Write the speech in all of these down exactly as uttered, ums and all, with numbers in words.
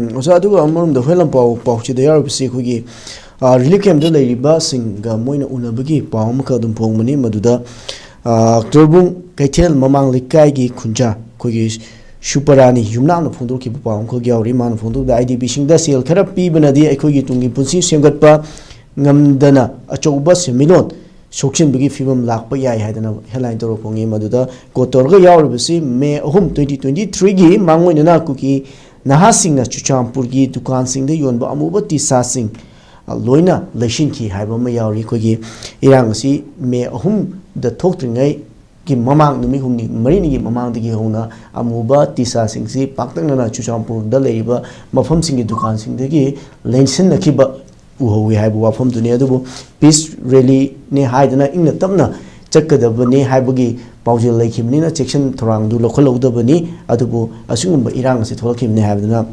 ꯎꯝ, ꯑꯣꯖꯥ, ꯑꯗꯨꯒ ꯑꯃꯔꯣꯝꯗ ꯍꯨꯏꯂꯝꯄꯥꯎ ꯄꯥꯎꯆꯦꯗ ꯌꯥꯎꯔꯤꯕꯁꯤ ꯑꯩꯈꯣꯏꯒꯤ, ꯑ, relief camp ꯇ ꯂꯩꯔꯤꯕꯁꯤꯡꯒ ꯃꯣꯏꯅ ꯎꯅꯕꯒꯤ ꯄꯥꯎ ꯑꯃꯈꯛ ꯑꯗꯨꯝ ꯐꯣꯡꯕꯅꯤ꯫ ꯃꯗꯨꯗ, ꯑ, ꯇꯣꯔꯕꯨꯡ ꯀꯩꯊꯦꯜ ꯃꯃꯥꯡ ꯂꯩꯀꯥꯏꯒꯤ ꯈꯨꯟꯖꯥ ꯑꯩꯈꯣꯏꯒꯤ ꯁꯨꯄꯔꯥꯅꯤ ꯌꯨꯝꯅꯥꯝꯅ ꯐꯣꯡꯗꯣꯛꯈꯤꯕ ꯄꯥꯎ ꯑꯃꯈꯛ ꯌꯥꯎꯔꯤ꯫ ꯃꯥꯅ ꯐꯣꯡꯗꯣꯛꯄꯗ, "ꯑꯥꯏ ꯗꯤ ꯕꯤꯁꯤꯡꯗ ꯁꯦꯜ ꯈꯔ ꯄꯤꯕꯅꯗꯤ ꯑꯩꯈꯣꯏꯒꯤ ꯇꯨꯡꯒꯤ ꯄꯨꯟꯁꯤ ꯁꯦꯝꯒꯠꯄ ꯉꯝꯗꯅ ꯑꯆꯧꯕ ꯁꯦꯟꯃꯤꯠꯂꯣꯟ ꯁꯣꯛꯆꯤꯟꯕꯒꯤ ꯐꯤꯕꯝ ꯂꯥꯛꯄ ꯌꯥꯏ" ꯍꯥꯏꯗꯅ headline ꯇꯧꯔ ꯐꯣꯡꯉꯤ꯫ ꯃꯗꯨꯗ quote ꯇꯧꯔꯒ ꯌꯥꯎꯔꯤꯕꯁꯤ, "ꯃꯦ ꯑꯍꯨꯝ, twenty twenty three ꯒꯤ ꯃꯥꯡꯑꯣꯏꯅꯅ ꯀꯨꯀꯤ ꯅꯍꯥꯁꯤꯡꯅ ꯆꯨꯔꯆꯥꯟꯄꯨꯔꯒꯤ ꯗꯨꯀꯥꯟꯁꯤꯡꯗ ꯌꯣꯟꯕ ꯑꯃꯨꯕ ꯇꯤꯁꯥꯁꯤꯡ, ꯑ, ꯂꯣꯏꯅ ꯂꯩꯁꯤꯟꯈꯤ" ꯍꯥꯏꯕ ꯑꯃ ꯌꯥꯎꯔꯤ꯫ ꯑꯩꯈꯣꯏꯒꯤ ꯏꯔꯥꯡ ꯑꯁꯤ ꯃꯦ ꯑꯍꯨꯝꯗ ꯊꯣꯛꯇ꯭ꯔꯤꯉꯩꯒꯤ ꯃꯃꯥꯡ ꯅꯨꯃꯤꯠ ꯍꯨꯝꯅꯤ ꯃꯔꯤꯅꯤꯒꯤ ꯃꯃꯥꯡꯗꯒꯤ ꯍꯧꯅ ꯑꯃꯨꯕ ꯇꯤꯁꯥꯁꯤꯡꯁꯤ ꯄꯥꯛꯇꯛꯅꯅ ꯆꯨꯔꯆꯥꯟꯄꯨꯔꯗ ꯂꯩꯔꯤꯕ ꯃꯐꯝꯁꯤꯡꯒꯤ ꯗꯨꯀꯥꯟꯁꯤꯡꯗꯒꯤ ꯂꯦꯡꯁꯤꯟꯅꯈꯤꯕ ꯎꯍꯧꯋꯤ ꯍꯥꯏꯕ ꯋꯥꯐꯝꯗꯨꯅꯤ꯫ ꯑꯗꯨꯕꯨ peace rally ꯅꯦ ꯍꯥꯏꯗꯅ ꯏꯪꯅ ꯇꯞꯅ ꯆꯠꯀꯗꯕꯅꯤ ꯍꯥꯏꯕꯒꯤ ꯄꯥꯎꯖꯦꯜ ꯂꯩꯈꯤꯕꯅꯤꯅ ꯆꯦꯛꯁꯤꯟ ꯊꯧꯔꯥꯡꯗꯨ ꯂꯧꯈꯠꯍꯧꯗꯕꯅꯤ꯫ ꯑꯗꯨꯕꯨ ꯑꯁꯤꯒꯨꯝꯕ ꯏꯔꯥꯡ ꯑꯁꯤ ꯊꯣꯛꯂꯛꯈꯤꯕꯅꯤ ꯍꯥꯏꯕꯗꯨꯅ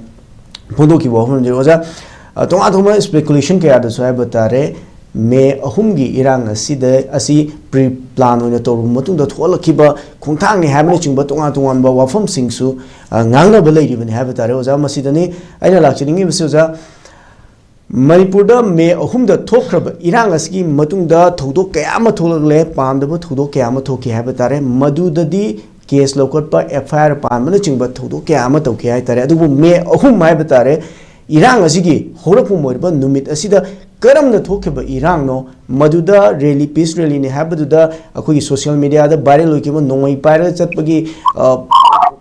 ꯐꯣꯡꯗꯣꯛꯈꯤꯕ ꯋꯥꯐꯝꯗꯨꯅꯤ꯫ ꯑꯣꯖꯥ, ꯑ, ꯇꯣꯉꯥꯟ ꯇꯣꯉꯥꯟꯕ speculation ꯀꯌꯥꯗꯁꯨ ꯍꯥꯏꯕ ꯇꯥꯔꯦ, ꯃꯦ ꯑꯍꯨꯝꯒꯤ ꯏꯔꯥꯡ ꯑꯁꯤꯗ, ꯑꯁꯤ pre plan ꯑꯣꯏꯅ ꯇꯧꯔꯕ ꯃꯇꯨꯡꯗ ꯊꯣꯛꯍꯜꯂꯛꯈꯤꯕ ꯈꯣꯡꯊꯥꯡꯅꯤ ꯍꯥꯏꯕꯅꯆꯤꯡꯕ ꯇꯣꯉꯥꯟ ꯇꯣꯉꯥꯟꯕ ꯋꯥꯐꯝꯁꯤꯡꯁꯨ, ꯑ, ꯉꯥꯡꯅꯕ ꯂꯩꯔꯤꯕꯅꯤ ꯍꯥꯏꯕ ꯇꯥꯔꯦ꯫ ꯑꯣꯖꯥ, ꯃꯁꯤꯗꯅꯤ ꯑꯩꯅ ꯂꯥꯛꯆꯅꯤꯡꯉꯤꯕꯁꯤ꯫ ꯑꯣꯖꯥ, ꯃꯅꯤꯄꯨꯔꯗ ꯃꯦ ꯑꯍꯨꯝꯗ ꯊꯣꯛꯈ꯭ꯔꯕ ꯏꯔꯥꯡ ꯑꯁꯤꯒꯤ ꯃꯇꯨꯡꯗ ꯊꯧꯗꯣꯛ ꯀꯌꯥ ꯑꯃ ꯊꯣꯛꯂꯛꯂꯦ, ꯄꯥꯝꯗꯕ ꯊꯧꯗꯣꯛ ꯀꯌꯥ ꯑꯃ ꯊꯣꯛꯈꯤ ꯍꯥꯏꯕ ꯇꯥꯔꯦ꯫ ꯃꯗꯨꯗꯗꯤ case ꯂꯧꯈꯠꯄ, F I R ꯄꯥꯟꯕꯅꯆꯤꯡꯕ ꯊꯧꯗꯣꯛ ꯀꯌꯥ ꯑꯃ ꯇꯧꯈꯤ ꯍꯥꯏ ꯇꯥꯔꯦ꯫ ꯑꯗꯨꯕꯨ ꯃꯦ ꯑꯍꯨꯝ ꯍꯥꯏꯕ ꯇꯥꯔꯦ, ꯏꯔꯥꯡ ꯑꯁꯤꯒꯤ ꯍꯧꯔꯛꯐꯝ ꯑꯣꯏꯔꯤꯕ ꯅꯨꯃꯤꯠ ꯑꯁꯤꯗ ꯀꯔꯝꯅ ꯊꯣꯛꯈꯤꯕ ꯏꯔꯥꯡꯅꯣ? ꯃꯗꯨꯗ rally, peace rally ꯅꯤ ꯍꯥꯏꯕꯗꯨꯗ ꯑꯩꯈꯣꯏꯒꯤ social media ꯗ viral ꯑꯣꯏꯈꯤꯕ ꯅꯣꯡꯃꯩ ꯄꯥꯏꯔꯒ ꯆꯠꯄꯒꯤ, ꯑ,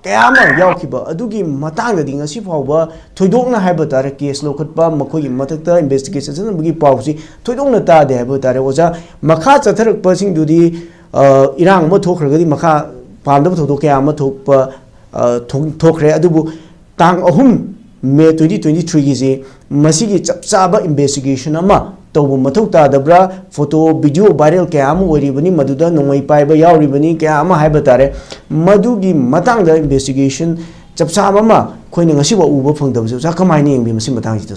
ꯀꯌꯥ ꯑꯃ ꯌꯥꯎꯈꯤꯕ ꯑꯗꯨꯒꯤ ꯃꯇꯥꯡꯗꯗꯤ ꯉꯁꯤ ꯐꯥꯎꯕ ꯊꯣꯏꯗꯣꯛꯅ ꯍꯥꯏꯕ ꯇꯥꯔꯦ, case ꯂꯧꯈꯠꯄ, ꯃꯈꯣꯏꯒꯤ ꯃꯊꯛꯇ investigation ꯆꯠꯅꯕꯒꯤ ꯄꯥꯎꯁꯤ ꯊꯣꯏꯗꯣꯛꯅ ꯇꯥꯗꯦ ꯍꯥꯏꯕ ꯇꯥꯔꯦ꯫ ꯑꯣꯖꯥ, ꯃꯈꯥ ꯆꯠꯊꯔꯛꯄꯁꯤꯡꯗꯨꯗꯤ, ꯑ, ꯏꯔꯥꯡ ꯑꯃ ꯊꯣꯛꯈ꯭ꯔꯒꯗꯤ ꯃꯈꯥ ꯄꯥꯝꯗꯕ ꯊꯧꯗꯣꯛ ꯀꯌꯥ ꯑꯃ ꯊꯣꯛꯄ, ꯑ, ꯊꯣꯛ-, ꯊꯣꯛꯈ꯭ꯔꯦ꯫ ꯑꯗꯨꯕꯨ ꯇꯥꯡ ꯑꯍꯨꯝ ꯃꯦ twenty twenty three ꯒꯤꯁꯤ ꯃꯁꯤꯒꯤ ꯆꯞ ꯆꯥꯕ investigation ꯑꯃ ꯇꯧꯕ ꯃꯊꯧ ꯇꯥꯗꯕ꯭ꯔꯥ? Photo, video viral ꯀꯌꯥ ꯑꯃ ꯑꯣꯏꯔꯤꯕꯅꯤ, ꯃꯗꯨꯗ ꯅꯣꯡꯃꯩ ꯄꯥꯏꯕ ꯌꯥꯎꯔꯤꯕꯅꯤ, ꯀꯌꯥ ꯑꯃ ꯍꯥꯏꯕ ꯇꯥꯔꯦ꯫ ꯃꯗꯨꯒꯤ ꯃꯇꯥꯡꯗ investigation ꯆꯞ ꯆꯥꯕ ꯑꯃ ꯑꯩꯈꯣꯏꯅ ꯉꯁꯤꯐꯥꯎ ꯎꯕ ꯐꯪꯗꯕꯁꯦ, ꯑꯣꯖꯥ, ꯀꯃꯥꯏꯅ ꯌꯦꯡꯕꯤ ꯃꯁꯤ ꯃꯇꯥꯡꯁꯤꯗ?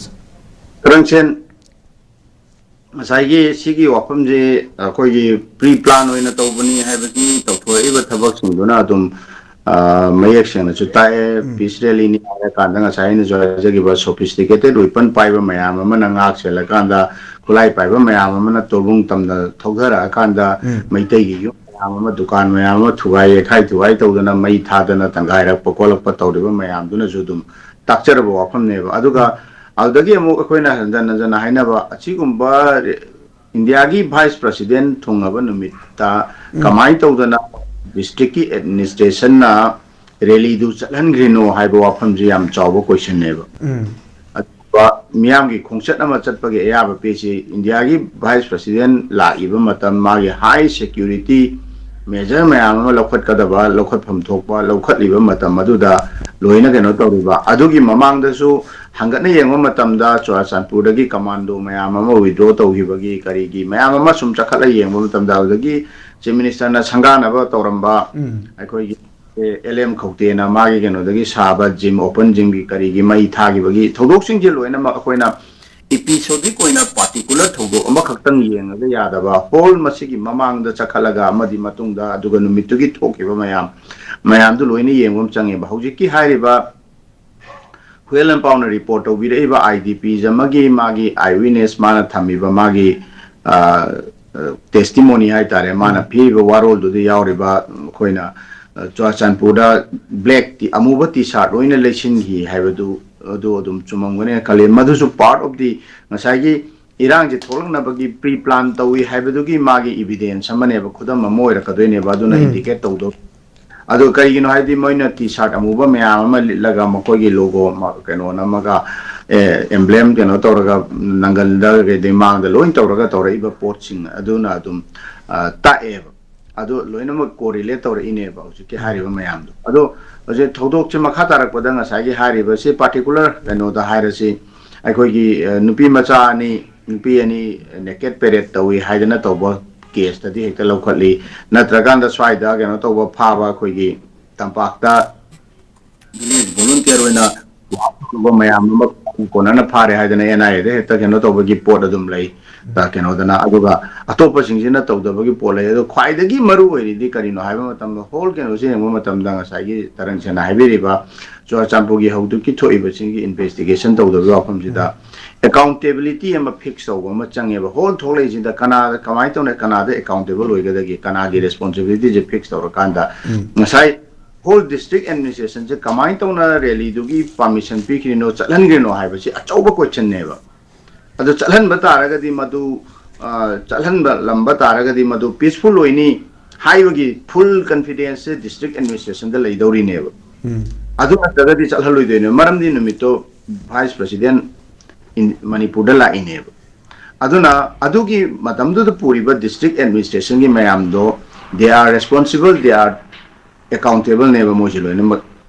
ꯀꯔꯟꯁꯦꯟ, ꯉꯁꯥꯏꯒꯤ ꯁꯤꯒꯤ ꯋꯥꯐꯝꯁꯤ ꯑꯩꯈꯣꯏꯒꯤ pre plan ꯑꯣꯏꯅ ꯇꯧꯕꯅꯤ ꯍꯥꯏꯕꯁꯤ ꯇꯧꯊꯣꯔꯛꯏꯕ ꯊꯕꯛꯁꯤꯡꯗꯨꯅ ꯑꯗꯨꯝ, ꯑ, ꯃꯌꯦꯛ ꯁꯦꯡꯅꯁꯨ ꯇꯥꯛꯑꯦ꯫ ꯎꯝ꯫ Peace rally ꯅꯤ ꯍꯥꯏꯔꯀꯥꯟꯗ ꯉꯁꯥꯏ ꯑꯩꯅꯁꯨ ꯍꯥꯏꯖꯈꯤꯕ sophisticated weapon ꯄꯥꯏꯕ ꯃꯌꯥꯝ ꯑꯃꯅ ꯉꯥꯛ ꯁꯦꯜꯂꯀꯥꯟꯗ, ꯈꯨꯠꯂꯥꯏ ꯄꯥꯏꯕ ꯃꯌꯥꯝ ꯑꯃꯅ ꯇꯣꯜꯕꯨꯡ ꯇꯝꯅ ꯊꯧꯊꯔꯛꯑꯀꯥꯟꯗ ꯎꯝ꯫ ꯃꯩꯇꯩꯒꯤ ꯌꯨꯝ ꯃꯌꯥꯝ ꯑꯃ, ꯗꯨꯀꯥꯟ ꯃꯌꯥꯝ ꯑꯃ ꯊꯨꯒꯥꯏ ꯌꯩꯈꯥꯏ ꯊꯨꯒꯥꯏ ꯇꯧꯗꯅ, ꯃꯩ ꯊꯥꯗꯅ ꯇꯪꯒꯥꯏꯔꯛꯄ ꯈꯣꯠꯂꯛꯄ ꯇꯧꯔꯤꯕ ꯃꯌꯥꯝꯗꯨꯅꯁꯨ ꯑꯗꯨꯝ ꯇꯥꯛꯆꯔꯕ ꯋꯥꯐꯝꯅꯦꯕ꯫ ꯑꯗꯨꯒ ꯎꯝ꯫ ꯑꯗꯨꯗꯒꯤ ꯑꯃꯨꯛ ꯑꯩꯈꯣꯏꯅ ꯍꯟꯖꯟ ꯍꯟꯖꯟꯅ ꯍꯥꯏꯅꯕ, ꯑꯁꯤꯒꯨꯝꯕ ꯏꯟꯗꯤꯌꯥꯒꯤ vice president ꯊꯨꯡꯉꯕ ꯅꯨꯃꯤꯠꯇ ꯎꯝ꯫ ꯀꯃꯥꯏꯅ ꯇꯧꯗꯅ district ꯀꯤ administration ꯅ rally ꯗꯨ ꯆꯠꯍꯟꯈ꯭ꯔꯤꯅꯣ ꯍꯥꯏꯕ ꯋꯥꯐꯝꯁꯤ ꯌꯥꯝ ꯆꯥꯎꯕ question ꯅꯦꯕ꯫ ꯎꯝ꯫ ꯑꯗꯨꯒ ꯃꯤꯌꯥꯝꯒꯤ ꯈꯣꯡꯆꯠ ꯑꯃ ꯆꯠꯄꯒꯤ ꯑꯌꯥꯕ ꯄꯤꯁꯤ ꯏꯟꯗꯤꯌꯥꯒꯤ vice president ꯂꯥꯛꯏꯕ ꯃꯇꯝ, ꯃꯥꯒꯤ high security measure ꯃꯌꯥꯝ ꯑꯃ ꯂꯧꯈꯠꯀꯗꯕ, ꯂꯧꯈꯠꯐꯝ ꯊꯣꯛꯄ ꯂꯧꯈꯠꯂꯤꯕ ꯃꯇꯝ ꯑꯗꯨꯗ ꯂꯣꯏꯅ ꯀꯩꯅꯣ ꯇꯧꯔꯤꯕ꯫ ꯑꯗꯨꯒꯤ ꯃꯃꯥꯡꯗꯁꯨ ꯍꯪꯒꯠꯅ ꯌꯦꯡꯕ ꯃꯇꯝꯗ ꯆꯨꯔꯥꯆꯥꯟꯄꯨꯔꯗꯒꯤ commando ꯃꯌꯥꯝ ꯑꯃ withdraw ꯇꯧꯈꯤꯕꯒꯤ ꯀꯔꯤꯒꯤ ꯃꯌꯥꯝ ꯑꯃ ꯁꯨꯝ ꯆꯈꯠꯂ ꯌꯦꯡꯕ ꯃꯇꯝꯗ, ꯑꯗꯨꯗꯒꯤ Chief Minister ꯅ ꯁꯪꯒꯥꯅꯕ ꯇꯧꯔꯝꯕ ꯎꯝ꯫ ꯑꯩꯈꯣꯏꯒꯤ ꯑꯦꯜ ꯑꯦꯝ ꯈꯧꯇꯦꯅ ꯃꯥꯒꯤ ꯀꯩꯅꯣꯗꯒꯤ ꯁꯥꯕ gym, open gym ꯒꯤ ꯀꯔꯤꯒꯤ ꯃꯩ ꯊꯥꯈꯤꯕꯒꯤ ꯊꯧꯗꯣꯛꯁꯤꯡꯁꯦ ꯂꯣꯏꯅꯃꯛ ꯑꯩꯈꯣꯏꯅ episodic ꯑꯣꯏꯅ particular ꯊꯧꯗꯣꯛ ꯑꯃꯈꯛꯇꯪ ꯌꯦꯡꯉꯒ ꯌꯥꯗꯕ, whole ꯃꯁꯤꯒꯤ ꯃꯃꯥꯡꯗ ꯆꯈꯠꯂꯒ ꯑꯃꯗꯤ ꯃꯇꯨꯡꯗ, ꯑꯗꯨꯒ ꯅꯨꯃꯤꯠꯇꯨꯒꯤ ꯊꯣꯛꯈꯤꯕ ꯃꯌꯥꯝ, ꯃꯌꯥꯝꯗꯨ ꯂꯣꯏꯅ ꯌꯦꯡꯕ ꯑꯃ ꯆꯪꯉꯦꯕ꯫ ꯍꯧꯖꯤꯛꯀꯤ ꯍꯥꯏꯔꯤꯕ Huiyen ꯂꯟꯄꯥꯎꯅ report ꯇꯧꯕꯤꯔꯛꯏꯕ I D Ps ꯑꯃꯒꯤ ꯃꯥꯒꯤ eye witness, ꯃꯥꯅ ꯊꯝꯃꯤꯕ ꯃꯥꯒꯤ, ꯑ, ꯑ, testimony ꯍꯥꯏꯇꯥꯔꯦ, ꯃꯥꯅ ꯎꯝ꯫ ꯄꯤꯔꯤꯕ ꯋꯥꯔꯣꯜꯗꯨꯗ ꯌꯥꯎꯔꯤꯕ, ꯑꯩꯈꯣꯏꯅ, ꯑ, ꯆꯨꯔꯥꯆꯥꯟꯄꯨꯔꯗ black ꯇꯤ-, ꯑꯃꯨꯕ T-shirt ꯂꯣꯏꯅ ꯂꯩꯁꯤꯟꯈꯤ ꯍꯥꯏꯕꯗꯨ, ꯑꯗꯨ ꯑꯗꯨꯝ ꯆꯨꯝꯃꯝꯒꯅꯤ ꯈꯜꯂꯤ꯫ ꯃꯗꯨꯁꯨ part of the ꯉꯁꯥꯏꯒꯤ ꯏꯔꯥꯡꯁꯦ ꯊꯣꯛꯂꯛꯅꯕꯒꯤ pre plan ꯇꯧꯏ ꯍꯥꯏꯕꯗꯨꯒꯤ ꯃꯥꯒꯤ evidence ꯑꯃꯅꯦꯕ, ꯈꯨꯗꯝ ꯑꯃ ꯑꯣꯏꯔꯛꯀꯗꯣꯏꯅꯦꯕ, ꯑꯗꯨꯅ ꯎꯝ꯫ Indicate ꯇꯧꯗꯧ꯫ ꯑꯗꯨ ꯀꯔꯤꯒꯤꯅꯣ ꯍꯥꯏꯗꯤ, ꯃꯣꯏꯅ T-shirt ꯑꯃꯨꯕ ꯃꯌꯥꯝ ꯑꯃ ꯂꯤꯠꯂꯒ, ꯃꯈꯣꯏꯒꯤ logo ꯑꯃ, ꯀꯩꯅꯣ ꯅꯝꯃꯒ, ꯑꯦ, emblem ꯀꯩꯅꯣ ꯇꯧꯔꯒ, ꯅꯪꯒꯜꯗ ꯀꯩꯗꯩ ꯃꯥꯡꯗ ꯂꯣꯏ ꯇꯧꯔꯒ ꯇꯧꯔꯛꯏꯕ ꯄꯣꯠꯁꯤꯡ ꯑꯗꯨꯅ ꯑꯗꯨꯝ, ꯑ, ꯇꯥꯛꯑꯦꯕ꯫ ꯑꯗꯨ ꯂꯣꯏꯅꯃꯛ correlate ꯇꯧꯔꯛꯏꯅꯦꯕ ꯍꯧꯖꯤꯛꯀꯤ ꯎꯝ꯫ ꯍꯥꯏꯔꯤꯕ ꯃꯌꯥꯝꯗꯣ꯫ ꯑꯗꯣ ꯍꯧꯖꯤꯛ ꯊꯧꯗꯣꯛꯁꯦ ꯃꯈꯥ ꯇꯥꯔꯛꯄꯗ ꯉꯁꯥꯏꯒꯤ ꯍꯥꯏꯔꯤꯕ ꯁꯤ particular ꯀꯩꯅꯣꯗ ꯍꯥꯏꯔꯁꯤ, ꯑꯩꯈꯣꯏꯒꯤ, ꯑ, ꯅꯨꯄꯤ ꯃꯆꯥ ꯑꯅꯤ, ꯅꯨꯄꯤ ꯑꯅꯤ naked parade ꯇꯧꯏ ꯍꯥꯏꯗꯅ ꯇꯧꯕ case ꯇꯗꯤ ꯍꯦꯛꯇ ꯂꯧꯈꯠꯂꯤ꯫ ꯅꯠꯇ꯭ꯔꯀꯥꯟꯗ ꯁ꯭ꯋꯥꯏꯗ ꯀꯩꯅꯣ ꯇꯧꯕ, ꯐꯥꯕ, ꯑꯩꯈꯣꯏꯒꯤ ꯇꯝꯄꯥꯛꯇ village volunteer ꯑꯣꯏꯅ ꯃꯌꯥꯝ ꯑꯃ ꯀꯣꯟꯅꯅ ꯐꯥꯔꯦ ꯍꯥꯏꯗꯅ ꯑꯦꯟ ꯑꯥꯏ ꯑꯦꯗ ꯍꯦꯛꯇ ꯀꯩꯅꯣ ꯇꯧꯕꯒꯤ ꯄꯣꯠ ꯑꯗꯨꯝ ꯂꯩ꯫ ꯀꯩꯅꯣꯗꯅ, ꯑꯗꯨꯒ ꯑꯇꯣꯞꯄꯁꯤꯡꯁꯤꯅ ꯇꯧꯗꯕꯒꯤ ꯄꯣꯠ ꯂꯩ꯫ ꯑꯗꯣ ꯈ꯭ꯋꯥꯏꯗꯒꯤ ꯃꯔꯨ ꯑꯣꯏꯔꯤꯗꯤ ꯀꯔꯤꯅꯣ ꯍꯥꯏꯕ ꯃꯇꯝꯗ, ꯍꯣꯜ ꯀꯩꯅꯣꯁꯦ ꯌꯦꯡꯕ ꯃꯇꯝꯗ, ꯉꯁꯥꯏꯒꯤ ꯇꯔꯟ ꯁꯦꯟꯅ ꯍꯥꯏꯕꯤꯔꯤꯕ ꯆꯨꯔꯥꯆꯥꯟꯄꯨꯔꯒꯤ ꯍꯧꯗꯣꯛꯀꯤ ꯊꯣꯛꯏꯕꯁꯤꯡꯒꯤ ꯏꯟꯚꯦꯁꯇꯤꯒꯦꯁꯟ ꯇꯧꯗꯕꯒꯤ ꯋꯥꯐꯝꯁꯤꯗ ꯑꯦꯀꯥꯎꯟꯇꯦꯕꯤꯂꯤꯇꯤ ꯑꯃ ꯐꯤꯛꯁ ꯇꯧꯕ ꯑꯃ ꯆꯪꯉꯦꯕ꯫ ꯍꯣꯜ ꯊꯣꯛꯂꯛꯏꯁꯤꯗ ꯀꯅꯥꯗ, ꯀꯃꯥꯏꯅ ꯇꯧꯅ ꯀꯅꯥꯗ ꯑꯦꯀꯥꯎꯟꯇꯦꯕꯜ ꯑꯣꯏꯒꯗꯒꯦ, ꯀꯅꯥꯒꯤ ꯔꯦꯁꯄꯣꯟꯁꯤꯕꯤꯂꯤꯇꯤꯁꯦ ꯐꯤꯛꯁ ꯇꯧꯔꯀꯥꯟꯗ, ꯉꯁꯥꯏ ꯍꯣꯜ ꯗꯤꯁꯇ꯭ꯔꯤꯛ ꯑꯦꯗꯃꯤꯅꯤꯁꯇ꯭ꯔꯦꯁꯟꯁꯦ ꯀꯃꯥꯏꯅ ꯇꯧꯅ ꯔꯦꯂꯤꯗꯨꯒꯤ ꯄꯥꯔꯃꯤꯁꯟ ꯄꯤꯈ꯭ꯔꯤꯅꯣ, ꯆꯠꯍꯟꯈ꯭ꯔꯤꯅꯣ ꯍꯥꯏꯕꯁꯤ ꯑꯆꯧꯕ ꯀꯣꯏꯁꯟꯅꯦꯕ꯫ ꯑꯗꯨ ꯆꯠꯍꯟꯕ ꯇꯥꯔꯒꯗꯤ ꯃꯗꯨ, ꯑ, ꯆꯠꯍꯟꯕ ꯂꯝꯕ ꯇꯥꯔꯒꯗꯤ ꯃꯗꯨ ꯄꯤꯁꯐꯨꯜ ꯑꯣꯏꯅꯤ ꯍꯥꯏꯕꯒꯤ ꯐꯨꯜ ꯀꯟꯐꯤꯗꯦꯟꯁꯁꯦ ꯗꯤꯁꯇ꯭ꯔꯤꯛ ꯑꯦꯗꯃꯤꯅꯤꯁꯇ꯭ꯔꯦꯁꯟꯗ ꯂꯩꯗꯧꯔꯤꯅꯦꯕ꯫ ꯑꯗꯨ ꯅꯠꯇ꯭ꯔꯒꯗꯤ ꯆꯠꯍꯜꯂꯣꯏꯗꯣꯏꯅꯦ, ꯃꯔꯝꯗꯤ ꯅꯨꯃꯤꯠꯇꯣ ꯚꯥꯏꯁ ꯄ꯭ꯔꯁꯤꯗꯦꯟ ꯏꯟ-, ꯃꯅꯤꯄꯨꯔꯗ ꯂꯥꯛꯏꯅꯦꯕ꯫ ꯑꯗꯨꯅ ꯑꯗꯨꯒꯤ ꯃꯇꯝꯗꯨꯗ ꯄꯨꯔꯤꯕ ꯗꯤꯁꯇ꯭ꯔꯤꯛ ꯑꯦꯗꯃꯤꯅꯤꯁꯇ꯭ꯔꯦꯁꯟꯒꯤ ꯃꯌꯥꯝꯗꯣ, they are responsible, they are ꯑꯦꯀꯥꯎꯟꯇꯦꯕꯜꯅꯦꯕ ꯃꯣꯏꯁꯦ ꯂꯣꯏꯅꯃꯛ,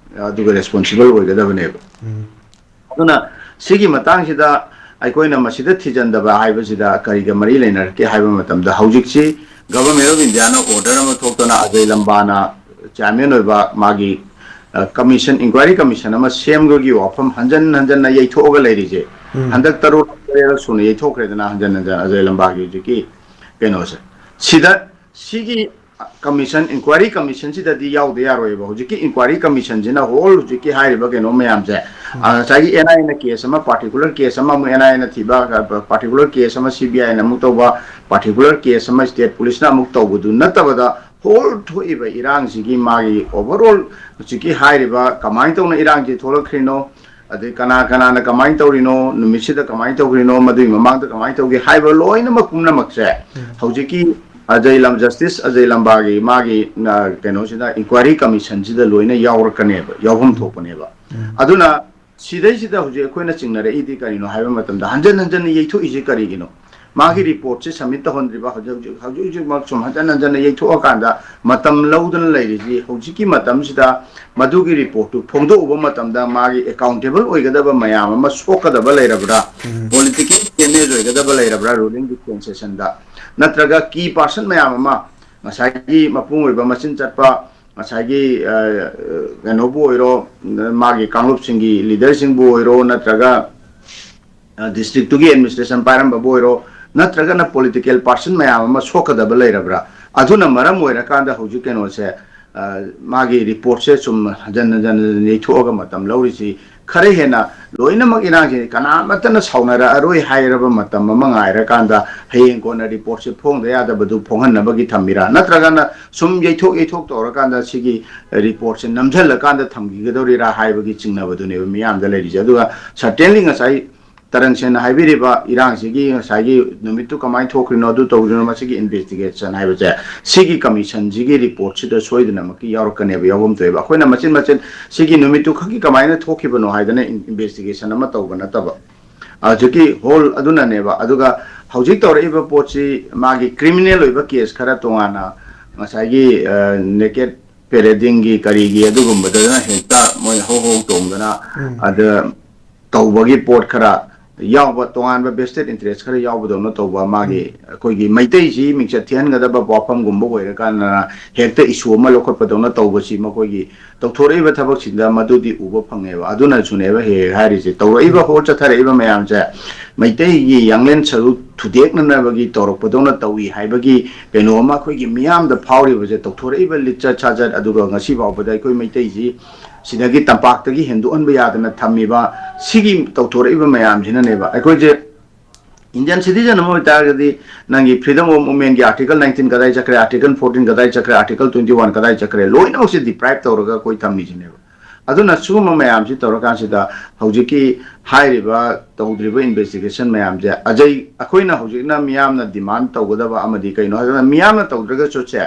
ꯑꯗꯨꯒ ꯔꯦꯁꯄꯣꯟꯁꯤꯕꯜ ꯑꯣꯏꯒꯗꯕꯅꯦꯕ꯫ ꯑꯗꯨꯅ ꯁꯤꯒꯤ ꯃꯇꯥꯡꯁꯤꯗ ꯑꯩꯈꯣꯏꯅ ꯃꯁꯤꯗ ꯊꯤꯖꯤꯟꯗꯕ ꯍꯥꯏꯕꯁꯤꯗ ꯀꯔꯤꯒ ꯃꯔꯤ ꯂꯩꯅꯔꯛꯀꯦ ꯍꯥꯏꯕ ꯃꯇꯝꯗ, ꯍꯧꯖꯤꯛꯁꯤ ꯒꯚꯔꯟꯃꯦꯟ ꯑꯣꯐ ꯏꯟꯗꯤꯌꯥꯅ ꯑꯣꯔꯗꯔ ꯑꯃ ꯊꯣꯛꯇꯅ ꯑꯖꯌ ꯂꯝꯕꯥꯅ ꯆꯤꯌꯥꯔꯃꯦꯟ ꯑꯣꯏꯕ ꯃꯥꯒꯤ, ꯑ, ꯀꯃꯤꯁꯟ, ꯏꯟꯀ꯭ꯋꯥꯏꯔꯤ ꯀꯃꯤꯁꯟ ꯑꯃ ꯁꯦꯝꯕꯒꯤ ꯋꯥꯐꯝ ꯍꯟꯖꯟ ꯍꯟꯖꯟꯅ ꯌꯩꯊꯣꯛꯑꯒ ꯂꯩꯔꯤꯁꯦ, ꯍꯟꯗꯛ ꯇꯔꯨꯛ ꯇꯔꯦꯠ ꯁꯨꯅ ꯌꯩꯊꯣꯛꯈ꯭ꯔꯦꯗꯅ, ꯍꯟꯖꯟ ꯍꯟꯖꯟ ꯑꯖꯌ ꯂꯝꯕꯥꯒꯤ ꯍꯧꯖꯤꯛꯀꯤ ꯀꯩꯅꯣꯁꯦ꯫ ꯁꯤꯗ, ꯁꯤꯒꯤ ꯀꯃꯤꯁꯟ, ꯏꯟꯀ꯭ꯋꯥꯏꯔꯤ ꯀꯃꯤꯁꯟꯁꯤꯗꯗꯤ ꯌꯥꯎꯗ ꯌꯥꯔꯣꯏꯕ꯫ ꯍꯧꯖꯤꯛꯀꯤ ꯏꯟꯀ꯭ꯋꯥꯏꯔꯤ ꯀꯃꯤꯁꯟꯁꯤꯅ ꯍꯣꯜ ꯍꯧꯖꯤꯛꯀꯤ ꯍꯥꯏꯔꯤꯕ ꯀꯩꯅꯣ ꯃꯌꯥꯝꯁꯦ, ꯑ, ꯉꯁꯥꯏꯒꯤ ꯑꯦꯟ ꯑꯥꯏ ꯑꯦꯅ ꯀꯦꯁ ꯑꯃ, ꯄꯥꯔꯇꯤꯀꯨꯂꯔ ꯀꯦꯁ ꯑꯃ ꯑꯃꯨꯛ ꯑꯦꯟ ꯑꯥꯏ ꯑꯦꯅ ꯊꯤꯕ, ꯄꯥꯔꯇꯤꯀꯨꯂꯔ ꯀꯦꯁ ꯑꯃ ꯁꯤ ꯕꯤ ꯑꯥꯏꯅ ꯑꯃꯨꯛ ꯇꯧꯕ, ꯄꯥꯔꯇꯤꯀꯨꯂꯔ ꯀꯦꯁ ꯑꯃ ꯁ꯭ꯇꯦꯠ ꯄꯨꯂꯤꯁꯅ ꯑꯃꯨꯛ ꯇꯧꯕꯗꯨ ꯅꯠꯇꯕꯗ, ꯍꯣꯜ ꯊꯣꯛꯏꯕ ꯏꯔꯥꯡꯁꯤꯒꯤ ꯃꯥꯒꯤ ꯑꯣꯚꯔꯑꯣꯜ ꯍꯧꯖꯤꯛꯀꯤ ꯍꯥꯏꯔꯤꯕ ꯀꯃꯥꯏꯅ ꯇꯧꯅ ꯏꯔꯥꯡꯁꯤ ꯊꯣꯛꯂꯛꯈ꯭ꯔꯤꯅꯣ, ꯑꯗꯩ ꯀꯅꯥ ꯀꯅꯥꯅ ꯀꯃꯥꯏꯅ ꯇꯧꯔꯤꯅꯣ, ꯅꯨꯃꯤꯠꯁꯤꯗ ꯀꯃꯥꯏꯅ ꯇꯧꯈ꯭ꯔꯤꯅꯣ, ꯃꯗꯨꯒꯤ ꯃꯃꯥꯡꯗ ꯀꯃꯥꯏꯅ ꯇꯧꯒꯦ ꯍꯥꯏꯕ ꯂꯣꯏꯅꯃꯛ ꯄꯨꯝꯅꯃꯛꯁꯦ ꯍꯧꯖꯤꯛꯀꯤ ꯑꯖꯌ ꯂꯝ-, ꯖꯁꯇꯤꯁ ꯑꯖꯌ ꯂꯝꯕꯥꯒꯤ ꯃꯥꯒꯤ, ꯑ, ꯀꯩꯅꯣꯁꯤꯗ, ꯏꯟꯀ꯭ꯋꯥꯏꯔꯤ ꯀꯃꯤꯁꯟꯁꯤꯗ ꯂꯣꯏꯅ ꯌꯥꯎꯔꯛꯀꯅꯦꯕ, ꯌꯥꯎꯐꯝ ꯊꯣꯛꯄꯅꯦꯕ꯫ ꯑꯗꯨꯅ ꯁꯤꯗꯩꯁꯤꯗ ꯍꯧꯖꯤꯛ ꯑꯩꯈꯣꯏꯅ ꯆꯤꯡꯅꯔꯛꯏꯗꯤ ꯀꯔꯤꯅꯣ ꯍꯥꯏꯕ ꯃꯇꯝꯗ, ꯍꯟꯖꯟ ꯍꯟꯖꯟꯅ ꯌꯩꯊꯣꯛꯏꯁꯦ ꯀꯔꯤꯒꯤꯅꯣ? ꯃꯥꯒꯤ ꯔꯤꯄꯣꯔꯠꯁꯦ ꯁꯕꯃꯤꯠ ꯇꯧꯍꯟꯗ꯭ꯔꯤꯕ, ꯍꯧꯖꯤꯛ ꯍꯧꯖꯤꯛ, ꯍꯧꯖꯤꯛ ꯍꯧꯖꯤꯛꯃꯛ ꯁꯨꯝ ꯍꯟꯖꯟ ꯍꯟꯖꯟꯅ ꯌꯩꯊꯣꯛꯑꯀꯥꯟꯗ ꯃꯇꯝ ꯂꯧꯗꯅ ꯂꯩꯔꯤꯁꯤ, ꯍꯧꯖꯤꯛꯀꯤ ꯃꯇꯝꯁꯤꯗ ꯃꯗꯨꯒꯤ ꯔꯤꯄꯣꯔꯠꯇꯨ ꯐꯣꯡꯗꯣꯛꯎꯕ ꯃꯇꯝꯗ ꯃꯥꯒꯤ ꯑꯦꯀꯥꯎꯟꯇꯦꯕꯜ ꯑꯣꯏꯒꯗꯕ ꯃꯌꯥꯝ ꯑꯃ ꯁꯣꯛꯀꯗꯕ ꯂꯩꯔꯕ꯭ꯔꯥ, ꯄꯣꯂꯤꯇꯤꯀꯦꯜ ꯗꯦꯃꯦꯖ ꯑꯣꯏꯒꯗꯕ ꯂꯩꯔꯕ꯭ꯔꯥ ꯔꯨꯂꯤꯡ ꯗꯤꯁꯄꯦꯟꯁꯦꯁꯟꯗ, ꯅꯠꯇ꯭ꯔꯒ ꯀꯤ ꯄꯥꯔꯁꯟ ꯃꯌꯥꯝ ꯑꯃ, ꯉꯁꯥꯏꯒꯤ ꯃꯄꯨꯡ ꯑꯣꯏꯕ ꯃꯆꯤꯟ ꯆꯠꯄ, ꯉꯁꯥꯏꯒꯤ, ꯑ, ꯀꯩꯅꯣꯕꯨ ꯑꯣꯏꯔꯣ, ꯃꯥꯒꯤ ꯀꯥꯡꯂꯨꯞꯁꯤꯡꯒꯤ ꯂꯤꯗꯔꯁꯤꯡꯕꯨ ꯑꯣꯏꯔꯣ, ꯅꯠꯇ꯭ꯔꯒ ꯗꯤꯁꯇ꯭ꯔꯤꯛꯇꯨꯒꯤ ꯑꯦꯗꯃꯤꯅꯤꯁꯇ꯭ꯔꯦꯁꯟ ꯄꯥꯏꯔꯝꯕꯕꯨ ꯑꯣꯏꯔꯣ, ꯅꯠꯇ꯭ꯔꯒꯅ ꯄꯣꯂꯤꯇꯤꯀꯦꯜ ꯄꯥꯔꯁꯟ ꯃꯌꯥꯝ ꯑꯃ ꯁꯣꯛꯀꯗꯕ ꯂꯩꯔꯕ꯭ꯔꯥ? ꯑꯗꯨꯅ ꯃꯔꯝ ꯑꯣꯏꯔꯀꯥꯟꯗ ꯍꯧꯖꯤꯛ ꯀꯩꯅꯣꯁꯦ, ꯃꯥꯒꯤ ꯔꯤꯄꯣꯔꯠꯁꯦ ꯁꯨꯝ ꯍꯟꯖꯟ ꯍꯟꯖꯟ ꯍꯟꯖꯟ ꯌꯩꯊꯣꯛꯑꯒ ꯃꯇꯝ ꯂꯧꯔꯤꯁꯤ ꯈꯔ ꯍꯦꯟꯅ ꯂꯣꯏꯅꯃꯛ ꯏꯔꯥꯡꯁꯤ ꯀꯅꯥꯃꯠꯇꯅ ꯁꯥꯎꯅꯔꯛꯑꯔꯣꯏ ꯍꯥꯏꯔꯕ ꯃꯇꯝ ꯑꯃ ꯉꯥꯏꯔꯀꯥꯟꯗ ꯍꯌꯦꯡ ꯀꯣꯟꯅ ꯔꯤꯄꯣꯔꯠꯁꯦ ꯐꯣꯡꯗ ꯌꯥꯗꯕꯗꯨ ꯐꯣꯡꯍꯟꯅꯕꯒꯤ ꯊꯝꯃꯤꯔꯥ? ꯅꯠꯇ꯭ꯔꯒꯅ ꯁꯨꯝ ꯌꯩꯊꯣꯛ ꯌꯩꯊꯣꯛ ꯇꯧꯔꯀꯥꯟꯗ ꯁꯤꯒꯤ ꯔꯤꯄꯣꯔꯠꯁꯦ ꯅꯝꯁꯤꯜꯂꯀꯥꯟꯗ ꯊꯝꯈꯤꯒꯗꯧꯔꯤꯔꯥ ꯍꯥꯏꯕꯒꯤ ꯆꯤꯡꯅꯕꯗꯨꯅꯦꯕ ꯃꯤꯌꯥꯝꯗ ꯂꯩꯔꯤꯁꯦ꯫ ꯑꯗꯨꯒ ꯁꯔꯇꯦꯟꯂꯤ ꯉꯁꯥꯏ ꯇꯔꯪ ꯁꯦꯟꯅ ꯍꯥꯏꯕꯤꯔꯤꯕ ꯏꯔꯥꯡꯁꯤꯒꯤ ꯉꯁꯥꯏꯒꯤ ꯅꯨꯃꯤꯠꯇꯨ ꯀꯃꯥꯏꯅ ꯊꯣꯛꯈ꯭ꯔꯤꯅꯣ, ꯑꯗꯨ ꯇꯧꯈ꯭ꯔꯤꯅꯣ, ꯃꯁꯤꯒꯤ ꯏꯟꯚꯦꯁꯇꯤꯒꯦꯁꯟ ꯍꯥꯏꯕꯁꯦ ꯁꯤꯒꯤ ꯀꯃꯤꯁꯟꯁꯤꯒꯤ ꯔꯤꯄꯣꯔꯠꯁꯤꯗ ꯁꯣꯏꯗꯅꯃꯛꯀꯤ ꯌꯥꯎꯔꯛꯀꯅꯦꯕ, ꯌꯥꯎꯐꯝ ꯊꯣꯛꯑꯦꯕ꯫ ꯑꯩꯈꯣꯏꯅ ꯃꯆꯤꯟ ꯃꯆꯤꯟ ꯁꯤꯒꯤ ꯅꯨꯃꯤꯠꯇꯨ ꯈꯛꯀꯤ ꯀꯃꯥꯏꯅ ꯊꯣꯛꯈꯤꯕꯅꯣ ꯍꯥꯏꯗꯅ ꯏꯟꯚꯦꯁꯇꯤꯒꯦꯁꯟ ꯑꯃ ꯇꯧꯕ ꯅꯠꯇꯕ, ꯍꯧꯖꯤꯛꯀꯤ ꯍꯣꯜ ꯑꯗꯨꯅꯅꯦꯕ꯫ ꯑꯗꯨꯒ ꯍꯧꯖꯤꯛ ꯇꯧꯔꯛꯏꯕ ꯄꯣꯠꯁꯤ ꯃꯥꯒꯤ ꯀ꯭ꯔꯤꯃꯤꯅꯦꯜ ꯑꯣꯏꯕ ꯀꯦꯁ ꯈꯔ ꯇꯣꯉꯥꯟꯅ ꯉꯁꯥꯏꯒꯤ ꯅꯦꯀꯦꯠ ꯄꯦꯔꯦꯗꯤꯡꯒꯤ ꯀꯔꯤꯒꯤ ꯑꯗꯨꯒꯨꯝꯕꯗꯅ ꯍꯦꯛꯇ ꯃꯣꯏ ꯍꯧ ꯍꯧ ꯇꯣꯡꯗꯅ ꯑꯗ ꯇꯧꯕꯒꯤ ꯄꯣꯠ ꯈꯔ ꯌꯥꯎꯕ, ꯇꯣꯉꯥꯟꯕ ꯚꯦꯁꯇꯦꯠ ꯏꯟꯇꯔꯦꯁ ꯈꯔ ꯌꯥꯎꯕꯗꯧꯅ ꯇꯧꯕ, ꯃꯥꯒꯤ ꯑꯩꯈꯣꯏꯒꯤ ꯃꯩꯇꯩꯁꯤ ꯃꯤꯡꯆꯠ ꯊꯤꯍꯟꯒꯗꯕ ꯋꯥꯐꯝꯒꯨꯝꯕ ꯑꯣꯏꯔꯀꯥꯟꯗ ꯍꯦꯛꯇ ꯏꯁꯨ ꯑꯃ ꯂꯧꯈꯠꯄꯗꯧꯅ ꯇꯧꯕꯁꯤ ꯃꯈꯣꯏꯒꯤ ꯇꯧꯊꯣꯔꯛꯏꯕ ꯊꯕꯛꯁꯤꯡꯗ ꯃꯗꯨꯗꯤ ꯎꯕ ꯐꯪꯉꯦꯕ꯫ ꯑꯗꯨꯅꯁꯨꯅꯦꯕ ꯍꯦꯛ ꯍꯦꯛ ꯍꯥꯏꯔꯤꯁꯦ, ꯇꯧꯔꯛꯏꯕ ꯍꯣꯜ ꯆꯠꯊꯔꯛꯏꯕ ꯃꯌꯥꯝꯁꯦ ꯃꯩꯇꯩꯒꯤ ꯌꯥꯡꯂꯦꯟ ꯁꯔꯨ ꯊꯨꯗꯦꯛꯅꯅꯕꯒꯤ ꯇꯧꯔꯛꯄꯗꯧꯅ ꯇꯧꯏ ꯍꯥꯏꯕꯒꯤ ꯀꯩꯅꯣ ꯑꯃ ꯑꯩꯈꯣꯏꯒꯤ ꯃꯤꯌꯥꯝꯗ ꯐꯥꯎꯔꯤꯕꯁꯦ, ꯇꯧꯊꯣꯔꯛꯏꯕ ꯂꯤꯆꯠ ꯁꯥꯖꯠ, ꯑꯗꯨꯒ ꯉꯁꯤ ꯐꯥꯎꯕꯗ ꯑꯩꯈꯣꯏ ꯃꯩꯇꯩꯁꯤ ꯁꯤꯗꯒꯤ ꯇꯝꯄꯥꯛꯇꯒꯤ ꯍꯦꯟꯗꯣꯛꯍꯟꯕ ꯌꯥꯗꯅ ꯊꯝꯃꯤꯕ ꯁꯤꯒꯤ ꯇꯧꯊꯣꯔꯛꯏꯕ ꯃꯌꯥꯝꯁꯤꯅꯅꯦꯕ꯫ ꯑꯩꯈꯣꯏꯁꯦ ꯏꯟꯗꯤꯌꯟ ꯁꯤꯇꯤꯖꯟ ꯑꯃ ꯑꯣꯏꯇꯥꯔꯒꯗꯤ ꯅꯪꯒꯤ freedom of movement ꯀꯤ article nineteen ꯀꯗꯥꯏ ꯆꯠꯈ꯭ꯔꯦ, article fourteen ꯀꯗꯥꯏ ꯆꯠꯈ꯭ꯔꯦ, article twenty one ꯀꯗꯥꯏ ꯆꯠꯈ꯭ꯔꯦ, ꯂꯣꯏꯅꯃꯛꯁꯦ deprive ꯇꯧꯔꯒ ꯑꯩꯈꯣꯏ ꯊꯝꯃꯤꯁꯤꯅꯦꯕ꯫ ꯑꯗꯨꯅ ꯁꯤꯒꯨꯝꯕ ꯃꯌꯥꯝꯁꯤ ꯇꯧꯔꯀꯥꯟꯁꯤꯗ ꯍꯧꯖꯤꯛꯀꯤ ꯍꯥꯏꯔꯤꯕ ꯇꯧꯗ꯭ꯔꯤꯕ ꯏꯟꯚꯦꯁꯇꯤꯒꯦꯁꯟ ꯃꯌꯥꯝꯁꯦ ꯑꯖꯩ ꯑꯩꯈꯣꯏꯅ ꯍꯧꯖꯤꯛꯅ ꯃꯤꯌꯥꯝꯅ ꯗꯤꯃꯥꯟ ꯇꯧꯒꯗꯕ ꯑꯃꯗꯤ ꯀꯩꯅꯣ ꯍꯥꯏꯕꯗ, ꯃꯤꯌꯥꯝꯅ ꯇꯧꯗ꯭ꯔꯒꯁꯨ ꯁꯦ,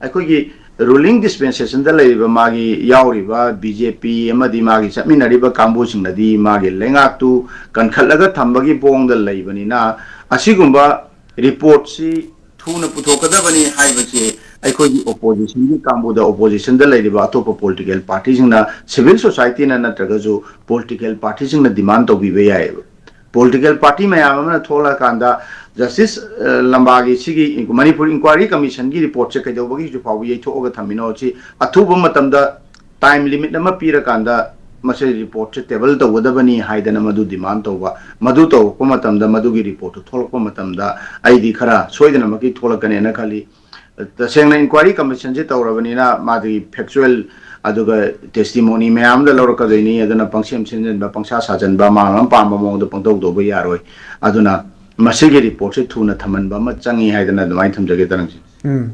ꯑꯩꯈꯣꯏꯒꯤ ꯔꯨꯂꯤꯡ ꯗꯤꯁꯄꯦꯟꯁꯦꯁꯟꯗ ꯂꯩꯔꯤꯕ ꯃꯥꯒꯤ ꯌꯥꯎꯔꯤꯕ ꯕꯤ ꯖꯦ ꯄꯤ ꯑꯃꯗꯤ ꯃꯥꯒꯤ ꯆꯠꯃꯤꯟꯅꯔꯤꯕ ꯀꯥꯡꯕꯨꯁꯤꯡꯅꯗꯤ ꯃꯥꯒꯤ ꯂꯩꯉꯥꯛꯇꯨ ꯀꯟꯈꯠꯂꯒ ꯊꯝꯕꯒꯤ ꯃꯑꯣꯡꯗ ꯂꯩꯕꯅꯤꯅ, ꯑꯁꯤꯒꯨꯝꯕ ꯔꯤꯄꯣꯔꯠꯁꯤ ꯊꯨꯅ ꯄꯨꯊꯣꯛꯀꯗꯕꯅꯤ ꯍꯥꯏꯕꯁꯤ ꯑꯩꯈꯣꯏꯒꯤ ꯑꯣꯄꯣꯖꯤꯁꯟꯒꯤ ꯀꯥꯡꯕꯨꯗ, ꯑꯣꯄꯣꯖꯤꯁꯟꯗ ꯂꯩꯔꯤꯕ ꯑꯇꯣꯞꯄ ꯄꯣꯂꯤꯇꯤꯀꯦꯜ ꯄꯥꯔꯇꯤꯁꯤꯡꯅ, ꯁꯤꯚꯤꯜ ꯁꯣꯁꯥꯏꯇꯤꯅ ꯅꯠꯇ꯭ꯔꯒꯁꯨ ꯄꯣꯂꯤꯇꯤꯀꯦꯜ ꯄꯥꯔꯇꯤꯁꯤꯡꯅ ꯗꯤꯃꯥꯟ ꯇꯧꯕꯤꯕ ꯌꯥꯏꯑꯕ꯫ ꯄꯣꯂꯤꯇꯤꯀꯦꯜ ꯄꯥꯔꯇꯤ ꯃꯌꯥꯝ ꯑꯃꯅ ꯊꯣꯛꯂꯛꯑꯀꯥꯟꯗ ꯖꯁꯇꯤꯁ ꯂꯝꯕꯥꯒꯤ ꯁꯤꯒꯤ ꯃꯅꯤꯄꯨꯔ ꯏꯟꯀ꯭ꯋꯥꯏꯔꯤ ꯀꯃꯤꯁꯟꯒꯤ ꯔꯤꯄꯣꯔꯠꯁꯦ ꯀꯩꯗꯧꯕꯒꯤ ꯍꯧꯖꯤꯛ ꯐꯥꯎꯕ ꯌꯩꯊꯣꯛꯑꯒ ꯊꯝꯃꯤꯅꯣ? ꯁꯤ ꯑꯊꯨꯕ ꯃꯇꯝꯗ ꯇꯥꯏꯝ ꯂꯤꯃꯤꯠ ꯑꯃ ꯄꯤꯔꯀꯥꯟꯗ ꯃꯁꯤ ꯔꯤꯄꯣꯔꯠꯁꯦ ꯇꯦꯕꯜ ꯇꯧꯒꯗꯕꯅꯤ ꯍꯥꯏꯗꯅ ꯃꯗꯨ ꯗꯤꯃꯥꯟ ꯇꯧꯕ, ꯃꯗꯨ ꯇꯧꯔꯛꯄ ꯃꯇꯝꯗ, ꯃꯗꯨꯒꯤ ꯔꯤꯄꯣꯔꯠꯇꯨ ꯊꯣꯛꯂꯛꯄ ꯃꯇꯝꯗ ꯑꯩꯗꯤ ꯈꯔ ꯁꯣꯏꯗꯅꯃꯛꯀꯤ ꯊꯣꯛꯂꯛꯀꯅꯦꯅ ꯈꯜꯂꯤ꯫ ꯇꯁꯦꯡꯅ ꯏꯟꯀ꯭ꯋꯥꯏꯔꯤ ꯀꯃꯤꯁꯟꯁꯦ ꯇꯧꯔꯕꯅꯤꯅ ꯃꯥꯒꯤ ꯐꯦꯛꯆꯨꯋꯦꯜ ꯑꯗꯨꯒ ꯇꯦꯁꯇꯤꯃꯣꯅꯤ ꯃꯌꯥꯝ ꯑꯃꯗ ꯂꯧꯔꯛꯀꯗꯣꯏꯅꯤ꯫ ꯑꯗꯨꯅ ꯄꯪꯁꯦꯝ ꯁꯦꯝꯖꯤꯟꯕ, ꯄꯪꯁꯥ ꯁꯥꯖꯟꯕ, ꯃꯥꯅ ꯑꯃ ꯄꯥꯝꯕ ꯃꯑꯣꯡꯗ ꯄꯪꯇꯧ ꯇꯧꯕ ꯌꯥꯔꯣꯏ꯫ ꯑꯗꯨꯅ ꯃꯁꯤꯒꯤ ꯔꯤꯄꯣꯔꯠꯁꯦ ꯊꯨꯅ ꯊꯝꯍꯟꯕ ꯑꯃ ꯆꯪꯉꯤ ꯍꯥꯏꯗꯅ ꯑꯗꯨꯃꯥꯏꯅ ꯊꯝꯖꯒꯦ, ꯇꯔꯪꯁꯤꯡ꯫ ꯎꯝ꯫